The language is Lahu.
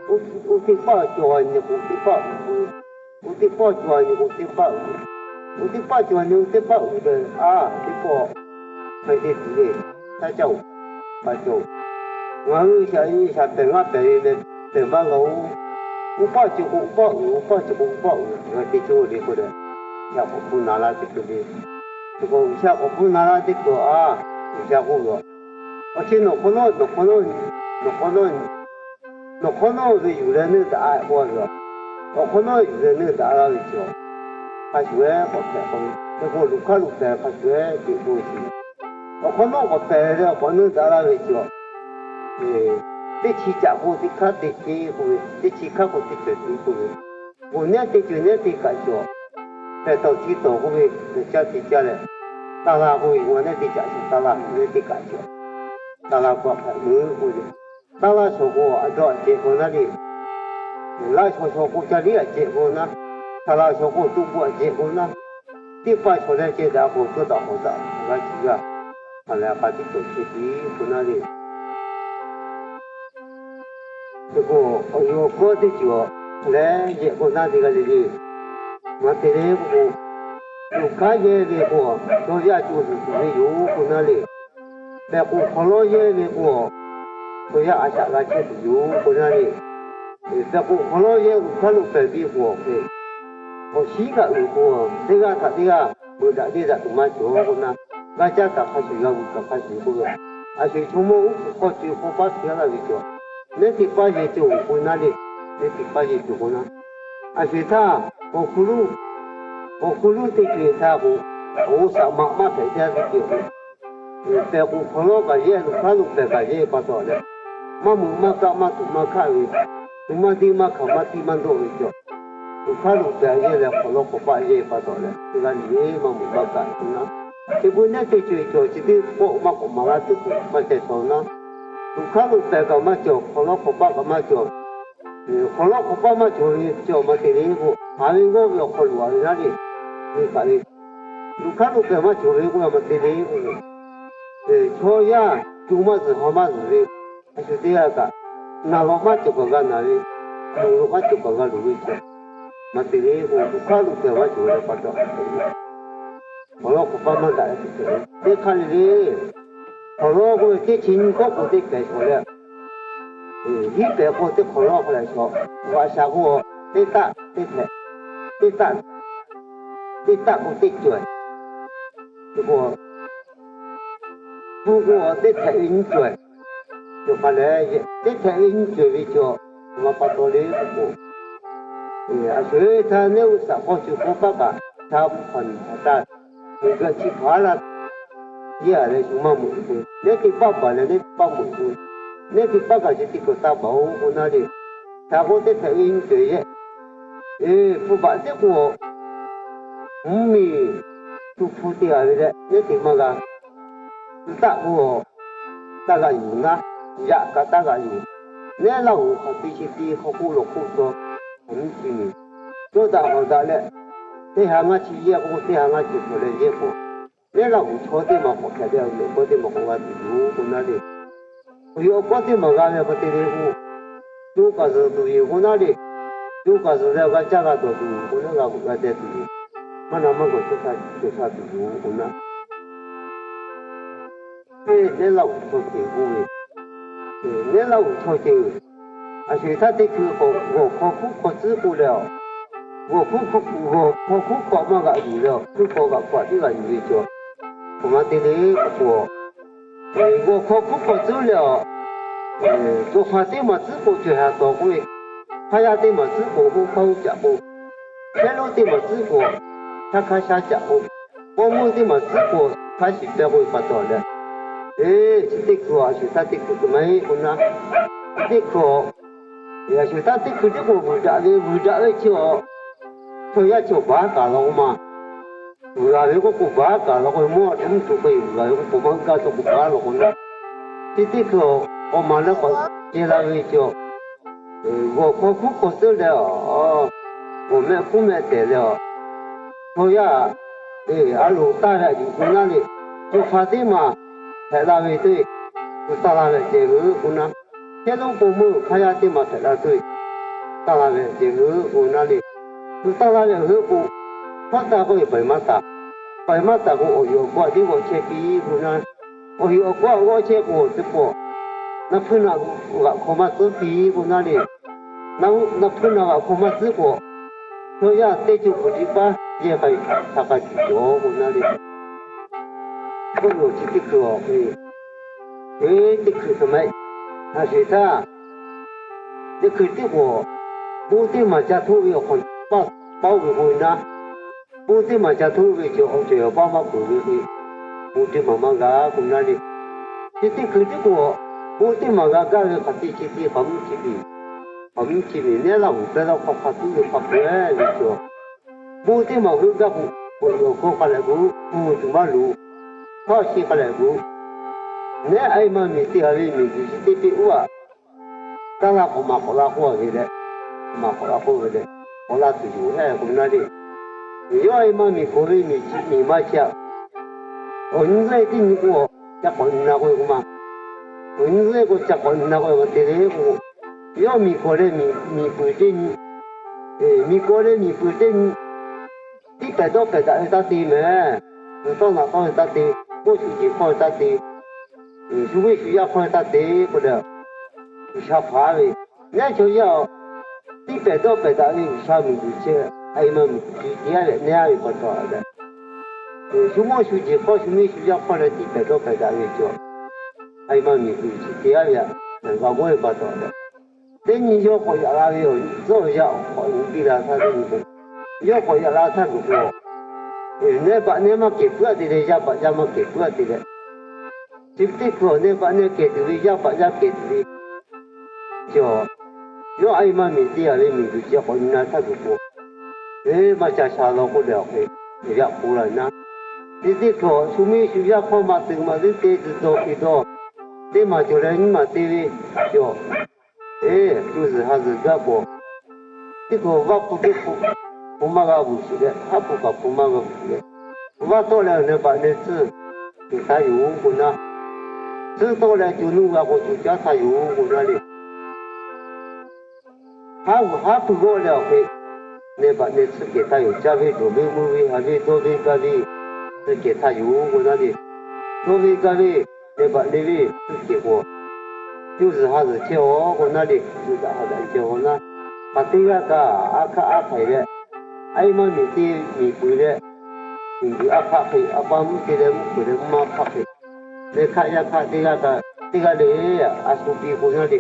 Oˇ teˇ paˆ cawˬ nyi k'o teˇ paˆ uiˍ, oˇ teˇ paˆ cawˬ nyi k'o teˇ paˆ uiˍ, oˇ teˇ paˆ cawˬ nyi k'o teˇ paˆ uiˍ leh, a, teˇ pawˆ hk'e te tuˬ le, shaˉ caˇ-oˬ, pa cawˬ-oˬ. Ngaˬ hui shaꞈ nyi shaꞈ pehˬ ngaˇ pehˬ ve leh pehˬ maˇ g'a-oˬ. Oˇ paˆ cawˬ k'o oˇ paˆ uiˍ, oˇ paˆ cawˬ k'o oˇ paˆ uiˍ, g'a te cawˇ le k'oˆ leh, G'uiˬsha k'awꞈ hpu na laˇ teˇ hkui le. G'uiˬsha k'awꞈ hpu na laˇ teˇ hkui-a, G'uiˬsha k'oˆ ve, Awˬ chi nawˬ hk'awꞈ nawˉ, nawˬ hk'awꞈ nawˉ, nawˬ hk'awꞈ nawˉ, nawˬ hk'awꞈ nawˉ ve yuˬ leh neˇ daꞈ-a k'oˆ ve, awˬ hk'awꞈ nawˉ yuˬ leh neˇ daꞈ laˇ ve chaw, hk'a shuˍ-eˬ k'awꞈ hpehꞈ k'o, teˇ k'o luˬ hk'aˇ luˬ pehˬ hk'a shuˍ-eˬ teꞈ k'oˆ ve chi, awˬ hk'awꞈ nawˉ k'awꞈ pehˬ leh k'awꞈ neˇ daꞈ laˇ ve chaw, teˇ chi caꞈ k'o teˇ hk'aˇ te ce k'oˆ ve, teˇ chi hk'aˇ k'o teˇ ceuˬ te k'oˆ ve, k'o nehˉ te ceuˬ nehˉ te kaꞈ cawˬ, pehˬ tawˍ chi tawˍ k'oˆ ve, caˇ te caˇ leh, taˇ laˇ k'oˆ ve, nehˉ te caꞈ cawˬ, taˇ laˇ nehˉ te kaꞈ cawˬ, taˇ laˇ k'o hpehꞈ meuˬ k'oˆ ve, taˇ laˇ shawˍ k'o a dawˇ a cehˬ k'o naˉ le, laˇ shawˍ shawˍ k'o ca liˉ a cehˬ k'o naˉ, ca laˇ shawˍ k'o tuˆ k'o a cehˬ k'o naˉ, teˇ pa shawˍ leh ceh daꞈ k'o tawˇ daꞈ k'awꞈ daꞈ g'a chi g'a, a leh k'a tiˉ cawˬ chehˇ tiˉ k'o naˉ le. Te k'o, awˬ yawˬ kawˇ teˇ ceuˬ leh yehˬ k'o naˉ te g'a le le. Maˇ te le k'o, luˬ hk'aˉ yehˇ ve k'o, chaw yaˇ co tuˬ tuˬ ve yoˬ k'o naˉ le. Pehˬ k'o hk'awꞈ lawˉ yehˇ ve k'o, chaw yaˇ a shaꞈ g'a chehˇ tuˬ yoˬ k'o naˉ le. Pehˬ k'o hk'awꞈ lawˉ yehˇ luˬ hk'aˉ lo pehˬ ve k'o, awˬ shiˉ kaꞈ uiˍ k'o, teˇ g'aˇ htaꞈ teˇ g'aˇ meuꞈ daꞈ deˇ daꞈ tuˬ maˇ cawˬ k'o naˉ, g'aˇ caˇ kaꞈ hk'a shuˍ, g'a vuiˬ kaꞈ hk'a shuˍ k'oˆ ve, a shuˍ chaw mawˇ uˉ hk'aw co hk'aw paˉ hpiˇ laˇ ve cawˬ, nehˉ teˇ paˇ yehˬ cawˬ k'o naˉ le, nehˉ teˇ paˇ yehˬ cawˬ k'o naˉ, a shuˍ htaˇ, awˬ hk'aw lo, awˬ hk'aw lo teˇ ceuˬ htaˇ k'o, awˬ g'uˇ suhˍ maꞈ maˇ hpehꞈ jaˇ ve ceuˬ k'o, pehˬ k'o hk'awꞈ lawˉ kaꞈ yehˇ, luˬ hk'aˉ lo pehˬ kaꞈ yehˇ pa taw leh, maˇ meuꞈ maˇ kaˆ maˇ tuꞈ maˇ hkaˆ ve, tuꞈ maˇ deˇ maˇ hkanˍ maˇ tiˇ maˇ dawˆ ve cawˬ, luˬ hk'aˉ lo pehˬ yehˇ leh hk'awꞈ lawˉ hk'awꞈ paˆ yehˇ pa taw leh teˇ g'aˇ le le maˇ meuꞈ maˇ kaˆ ve k'o naˉ, chi beuꞈ nehˉ teˇ ceuˬ cawˬ chi teˇ pawˆ maˇ k'awꞈ maˍ laˇ tuˬ k'o maˇ ceh taw naˉ, luˬ hk'aˉ lo pehˬ kaꞈ maˇ cawˬ, hk'awꞈ lawˉ hk'awꞈ paˆ kaꞈ maˇ cawˬ, hk'awꞈ lawˉ hk'awꞈ paˆ maˇ cawˬ ve cawˬ maˇ te le k'o, haˍ ve g'awˇ ve awˬ hk'aw lo a ve naˉ le, ve kaꞈ ve, luˬ hk'aˉ lo pehˬ maˇ cawˬ ve k'o maˇ te le k'o, chaw yaˇ co maˇ zuhˬ haw maˇ zuhˬ ve, a shuˍ teˇ g'aˇ kaꞈ, naˬ lawꞈ maˇ cawˬ kaꞈ g'a naˬ ve, loˍ lawꞈ maˇ cawˬ kaꞈ g'a loˍ ve cawˬ, maˇ te le k'o, luˬ hk'aˉ lo pehˬ maˇ cawˬ ve pa taw, hk'awꞈ lawˉ hk'awꞈ paˆ maˇ daꞈ ve teˇ hk'aˇ le le, hk'awꞈ lawˉ k'oˆ ve teˇ chi nyiˇ kawˆ k'o teˇ pehˬ shawˍ leh, hiˉ pehˬ k'o teˇ hk'awꞈ lawˉ k'oˆ leh shawˍ, vaꞈ shaˍ k'o teˇ taˆ teˇ hpehꞈ, teˇ taˆ teˇ taˆ k'o teˇ cawehˬ, k'o, pu k'o teˇ hpehꞈ ve nyiˇ cawehˬ, cawˬ hk'a leh, teˇ hpehꞈ ve nyiˇ cawehˬ ve cawˬ, maˇ pa taw le k'o, a shuˍ htaˇ nehˉ g'uˇ suhˍ hk'aw shuˍ k'oˆ paˆ kaꞈ, cha pu hk'aw nyi hk'aˬ taˇ, miˬ guiˬ chi hpaˍ laˇ yehˇ a leh shu maˇ meuꞈ k'o, nehˉ teˇ paˆ baˬ leh nehˉ teˇ paˆ meuꞈ k'o, nehˉ teˇ paˆ kaꞈ chi teˇ kaꞈ taˇ baˬ-oˬ k'o naˉ le, htaꞈ k'o teˇ hpehꞈ ve nyiˇ cawehˬ yehˇ, pu baꞈ tiˉ k'o, mvuhˇ miˬ tu hpu te a ve leh nehˉ te maˇ g'a, tu taˆ k'o, taˇ g'a yuˬ naˉ, yaꞈ kaꞈ taˇ g'a yuˬ, nehˉ laˇ g'uˬ hk'aˬ te chi te hk'aw k'oˆ lawˬ k'oˆ taw, a nyiˇ chi miˬ, cawˇ daꞈ hawˍ daꞈ leh, teˇ ha ngaˇ chi yehˇ k'o teˇ ha ngaˇ chi hpehꞈ leh yehˇ k'o, nehˉ laˇ g'uˬ chaw teˇ maˬ k'awꞈ hpehꞈ leh, awˬ yawˬ kawˇ teˇ maˬ k'awꞈ g'a tuˬ yoˬ k'o naˉ le, awˬ yawˬ kawˇ teˇ maˬ g'a ve pa te le k'o, co kaˬ zuhˬ tuˬ yoˬ k'o naˉ le, co kaˬ zuhˬ leh g'a caˇ g'a dawˬ tuˬ yoˬ k'o naˉ, g'a veuꞈ g'a deh tuˬ yoˬ, maˇ na maˇ gawˬ cawˬ sha tuˬ yoˬ k'o naˉ, nehˉ laˇ g'uˬ chaw ceuˬ k'oˆ ve, nehˉ laˇ g'uˬ chaw ceuˬ, a shuˍ htaˇ teˇ hkui k'o g'awˬ hk'aw hkuˉ hk'aw tcuhˉ k'oˆ leh, g'awˬ hkuˉ, g'awˬ hk'aw hkuˉ hk'aw maˇ g'aꞈ yuˬ leh, hkuˉ hk'aw g'aꞈ hk'aw a tiˉ g'aꞈ yuˬ ve cawˬ, k'oꞈ ma te le k'o, g'awˬ hk'aw hkuˉ hk'aw tcuhˉ leh, co hk'a teˇ maˬ tcuhˉ k'o cawehˬ haˍ tawˍ k'oˆ ve, hk'a yaˇ teˇ maˬ tcuhˉ k'o k'oˆ hk'aˇ uˉ caꞈ k'o, hkehˉ lonˉ teˇ maˬ tcuhˉ k'o, hk'aˇ hk'aˇ shaˉ caꞈ k'o, k'awˇ meuˇ teˇ maˬ tcuhˉ k'o, hk'a shiˍ pehˇ k'oˆ ve pa taw leh, eˬ, chi teˇ hkui a shuˍ htaˇ teˇ hkui k'oꞈ ma heˆ k'o naˉ, chi teˇ hkui a shuˍ htaˇ teˇ hkui tiˉ k'o vuiˬ daꞈ ve, vuiˬ daꞈ ve chi a, chaw yaˇ chi awˬ baˬ kaꞈ law k'o ma, vuiˬ g'a ve k'oˆ k'o baˬ kaꞈ law k'o, mawˇ a te mvuhˇ tuˬ k'o vuiˬ g'a ve k'oˆ k'o maˇ g'a tuˬ k'o baˬ law k'o naˉ, chi teˇ hkui a, k'awꞈ maˍ leh k'awꞈ ceh la ve chi a, g'awˬ hk'aw hkuˉ hk'aw tcuhˉ leh a, g'awˬ mehˆ hkuˉ mehˆ tehˬ leh a, chaw yaˇ a loˍ taˇ ve a yuˬ k'o naˉ le, co hk'a teˇ maˬ hpehꞈ la ve teˇ, co taˇ la ve ceh ve k'o naˉ, hkehˉ lonˉ k'awˇ meuˇ hk'a yaˇ teˇ maˬ hpehꞈ la tuˬ taˇ la ve ceh hui k'o naˉ le. Hui taˇ la ve hui k'o, hawˉ taˇ k'oˆ ve paiˍ maˇ taˍ. Paiˍ maˇ taˍ k'o, awˬ yuˬ awˬ kawˇ teˇ g'awˇ chehˇ piˇ k'o naˉ, awˬ yuˬ awˬ kawˇ g'awˇ chehˇ k'o, teˇ pawˆ naˉ hpuiˇ naˆ g'aꞈ hk'aw maˇ tcuhˉ piˇ k'o naˉ le. Naˉ hpuiˇ naˆ g'aꞈ hk'aw maˇ tcuhˉ k'o, chaw yaˇ teˇ co kuˬ tiꞈ paˉ yehˇ k'ai htaꞈ k'a tiꞈ cawˬ k'o naˉ le. K'oˆ ve awˬ chi teˇ hkui awˬ hk'e, teˇ hkui hk'e maˇ heˆ. Aˬ sheˍ htaˇ, teˇ hkui tiˉ k'o, bon teˇ maˬ ca htoˆ ve awˬ hk'aw paˇ paˇ oˇ ve k'o naˉ, bon teˇ maˬ ca htoˆ ve cawˬ awˬ cawˬ awˬ paˇ maˇ peuˬ ve hk'e, bon teˇ maˬ maˇ g'a k'o naˉ le. Chi teˇ hkui tiˉ k'o, bon teˇ maˬ g'a gaˇ ve hk'aˬ te chi te hk'aˬ mvuhˇ chi miˬ, hk'aˬ mvuhˇ chi miˬ neˉ laˇ huˍ pehˇ lawˇ hk'aw hk'a tuˉ ve hk'a peu-eˬ ve cawˬ. Bon teˇ maˬ heuˆ gaˇ k'o, awˬ yuˬ awˬ kawˇ k'a leh k'o, hpu tuˬ maˇ loˍ. Hkawˇ chi k'a leh k'o, neˉ a e ma miˬ te a ve miˬ guiˬ chi teˇ peˇ oˇ aꞈ, taˇ la k'awꞈ maˍ k'awꞈ la k'oˆ a ve leh, maˍ k'awꞈ la k'oˆ ve leh, k'awꞈ la tuˬ yoˬ ehˉ k'o naˉ le. Yawˇ a e ma miˬ k'oˍ ve miˬ chi miˬ maˇ chi aꞈ, awˬ nyi leh teˇ nyi k'o, ca k'awꞈ nyi na k'oˆ ve k'o maˇ, awˬ nyi leh k'o ca k'awꞈ nyi na k'oˆ ve maˇ te le k'o, yawˇ miˬ k'oˍ leh miˬ peuˬ teˇ nyi, miˬ k'oˍ leh miˬ peuˬ teˇ nyi, tiˇ pehˍ dawˇ pehˍ daꞈ ve taˇ te mehˍ. Tawˇ naꞈ tawˇ ve taˇ te, k'oˆ shu jeˬ hk'awˇ ve taˇ te, shu venˇ shu yaˇ hk'awˇ ve taˇ te k'o leh, G'uiˬsha hpaˍ ve, neˉ chaw yaˇ tiˇ pehˍ dawˇ pehˍ daꞈ ve G'uiˬsha miˬ guiˬ chi, a e ma miˬ guiˬ chi te a leh neˉ a ve pa taw leh, shu mawˇ shu jeˬ hk'awˇ shu venˇ shu yaˇ hk'awˇ leh tiˇ pehˍ dawˇ pehˍ daꞈ ve cawˬ, a e ma miˬ guiˬ chi te a ve aꞈ, g'a g'awˇ ve pa taw leh, teˇ nyi yawˇ k'awꞈ yaꞈ la ve awˬ tcuhˉ awˬ yaˇ k'awꞈ nyi piˇ la htaˇ teˇ nyi k'o, yawˇ k'awꞈ yaꞈ la htaˇ g'uiˬ k'o, neˇ baꞈ neˇ maˇ kehˬ puiˉ a te leh, yaˇ baꞈ yaˇ maˇ kehˬ puiˉ a te leh, chi teˇ hkui awˬ neˇ baꞈ neˇ kehˬ tuˬ ve, yaˇ baꞈ yaˇ kehˬ tuˬ ve, cawˬ, yawˇ a e ma miˬ te a ve miˬ guiˬ chi k'awꞈ nyi na htaˇ g'uiˬ k'o, eˬ, maˇ ca sha law k'oˆ leh awˬ hk'e, yaꞈ k'oˆ la naˉ, chi teˇ hkui awˬ shu miˇ shu yaˇ hk'awˇ maˇ te maˇ te te tuˬ dawˬ piˇ dawˇ, teˇ maˬ cawˬ leh nyiˇ maˬ te ve, cawˬ, eˬ, co zuhˬ ha zuhˬ gaˇ k'o, teˇ hkui vaˇ hpu teˇ hpu, hpu maˇ g'a vuˬ sheˍ leh, haˉ hpu kaꞈ hpu maˇ g'a vuˬ leh, vaˇ tawˆ leh neˇ baꞈ neˇ tcuhˇ kehˬ htaˇ yoˬ k'o naˉ, tcuhˇ tawˆ leh co nuˇ g'a k'o co caˉ htaˇ yoˬ k'o naˉ le. Haˉ g'uˬ haˉ pui g'awˆ leh awˬ hk'e, neˇ baꞈ neˇ tcuhˇ kehˬ htaˇ yoˬ. Caˇ ve dawˬ ve meuˇ ve haꞈ ve dawˇ ve gaˇ ve tcuhˇ kehˬ htaˇ yoˬ k'o naˉ le. Dawˇ ve gaˇ ve, neˇ baꞈ neˇ ve tcuhˇ kehˬ k'o, co zuhˬ ha zuhˬ chehˇ a k'o naˉ le, co daꞈ ha daꞈ chehˇ k'o naˉ, hk'aˬ teˇ g'aˇ kaꞈ a hkaˆ a hk'aiˍ leh, a e ma miˬ te miˬ peuˬ leh, miˬ guiˬ a hkaˆ hk'e, a pa mvuhˇ te leh mvuhˇ peuˬ leh mvuhˇ ma hkaˆ hk'e, neˇ hkaˆ yaˇ hkaˆ teˇ g'aˇ kaꞈ teˇ g'aˇ le, a shu piˇ k'o naˉ le.